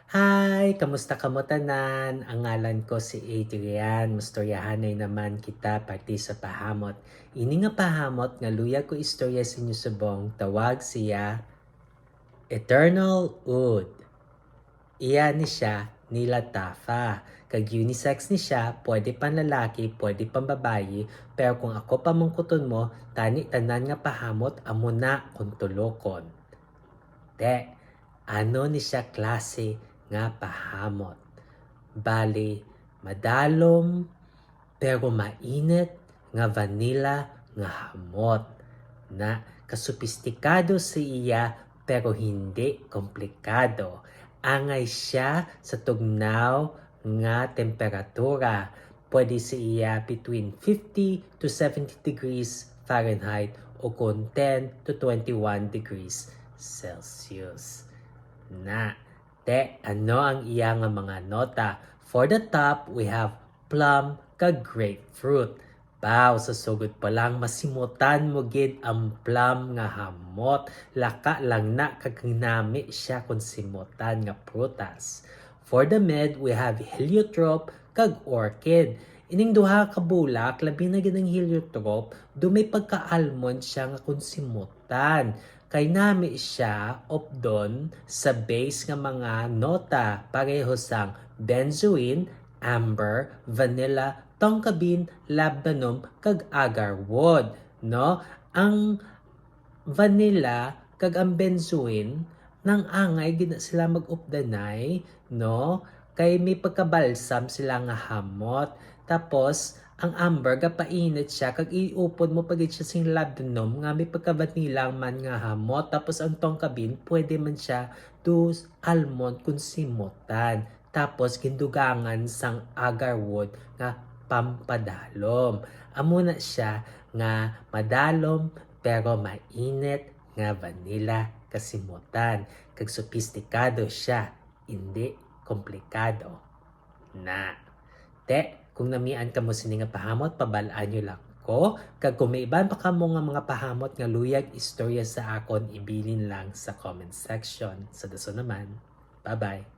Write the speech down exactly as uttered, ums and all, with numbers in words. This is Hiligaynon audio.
Hi! Kamusta kamo tanan? Ang ngalan ko si Adrian. Mastoryahanay naman kita parte sa pahamot. Ini nga pahamot nga luyag ko istorya sa inyo subong, tawag siya Eternal Oud. Iya ni siya ni Lattafa. Kag unisex ni siya, pwede panlalaki, pwede pambabayi, pero kung ako pamangkuton mo, tani tanan nga pahamot amo na kung tulokon. Te, ano ni siya klase nga pahamot? Bali, madalom pero mainit nga vanilla nga hamot. Na, kasopistikado sa iya pero hindi komplikado. Angay siya sa tugnaw nga temperatura. Pwede sa iya between fifty to seventy degrees Fahrenheit o kon ten to twenty-one degrees Celsius. Na, te, ano ang iya nga mga nota? For the top, we have plum kag grapefruit. Baw, sa sugod pa lang, masimutan mo gid ang plum nga hamot. Laka lang na kag nami siya kung simutan nga prutas. For the mid, we have heliotrope kag orchid. Ining duha ka bulak, labi na gid ang heliotrope, do may pagka-almond siya nga kung simutan. Kay nami siya updon sa base nga mga nota, pareho sang benzoin, amber, vanilla, tonka bean, labdanum, kag agarwood, no? Ang vanilla kag ang benzoin, nang angay gid na sila mag-updanay, no? Kay may pagkabalsam sila nga hamot. Tapos, ang amber, gapainit siya, kag iupod mo pa gid siya sing labdanum nga may pagka-vanilla man nga hamot. Tapos, ang tonka bean, pwede man siya to almond kung simutan. Tapos, gindugangan sang agarwood nga pampadalom. Amo na siya nga madalom, pero mainit nga vanilla kasimutan. Kag sopistikado siya, hindi komplikado. Na. Te, kung namian kamo sini nga pahamot, pabal-an nyo lang ko. Kag kung may iban pa kamo nga mga pahamot nga luyag istorya sa akon, ibilin lang sa comment section. Sa dason naman. Bye-bye.